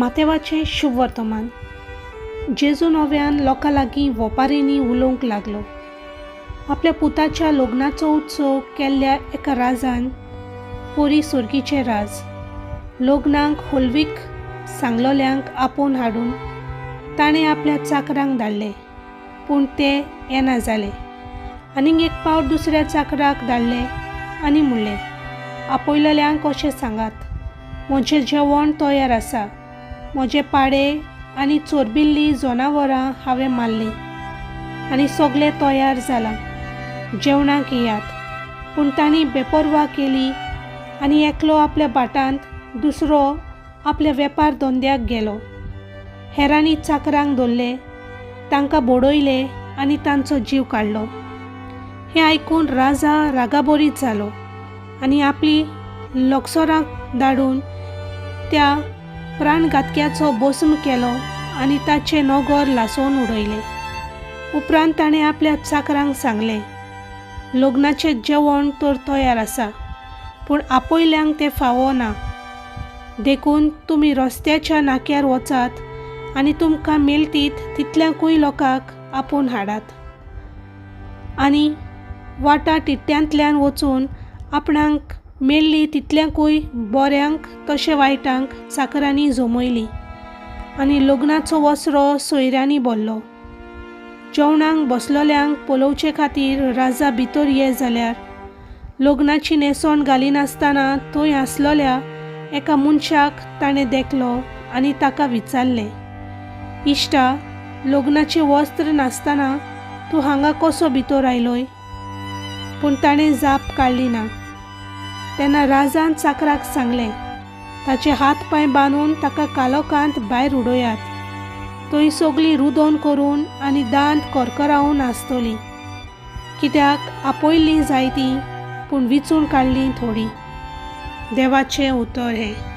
मातेवाचें शुभवर्तमान. जेजू नव्यान लोकां लागीं वोपारींनी उलोवंक लागलो. आपल्या पुताच्या लग्नाचो उत्सव केल्ल्या एका राजान पोरी सोर्गीचें राज लग्नाक होलवीक सांगलोल्यांक आपोवन हाडून ताणें आपल्या चाकरांक धाडले, पूण ते येना जाले. आनीक एक पावट दुसऱ्या चाकराक धाडले आनी म्हणलें, आपयलेल्यांक अशें सांगात, म्हजें जेवण तयार आसा, म्हजे पाडे आनी चोरबिल्लीं जनावरां हांवें मारलीं आनी सगळें तयार जालां, जेवणाक येयात. पूण तांणी बेपर्वा केली आनी एकलो आपल्या भाटांत, दुसरो आपल्या वेपार धंद्याक गेलो. हेरांनी चाकरांक धरले, तांकां बडयले आनी तांचो जीव काडलो. हें आयकून राजा रागाबरीत जालो आनी आपली लक्षरांक धाडून त्या प्राणघातक्याचो भस्म केलो आनी ताचें नगर लासोवन उडयलें. उपरांत ताणें आपल्या चाकरांक सांगलें, लग्नाचें जेवण तर तयार आसा, पूण आपयल्यांक तें फावो ना. देखून तुमी रस्त्याच्या नाक्यार वचात आनी तुमकां मेळटीत तितल्यांकूय लोकांक आपोवन हाडात. आनी वाटा टिट्ट्यांतल्यान वचून आपणाक मेळ्ळी तितल्यांकूय बऱ्यांक तशें वायटांक चाकरांनी जमयली आनी लग्नाचो वसरो सोयऱ्यांनी भरलो. जेवणाक बसलोल्यांक पळोवचे खातीर राजा भितर ये जाल्यार लग्नाची न्हेसण घालिनासतना थंय आसलोल्या एका मनशाक ताणें देखलो आनी ताका विचारलें, इश्टा, लग्नाचें वस्त्र नासतना तूं हांगा कसो भितर आयलोय? पूण ताणें जाप काडली ना. तेन्ना राजान चाकराक सांगलें, ताचे हात पांय बांदून ताका कालोकांत भायर उडयात, थंय सगळीं रुदोन करून आनी दांत करकरावन आसतलीं. कित्याक आपयल्लीं जायतीं, पूण विचून काडलीं थोडीं. देवाचें उतर हें.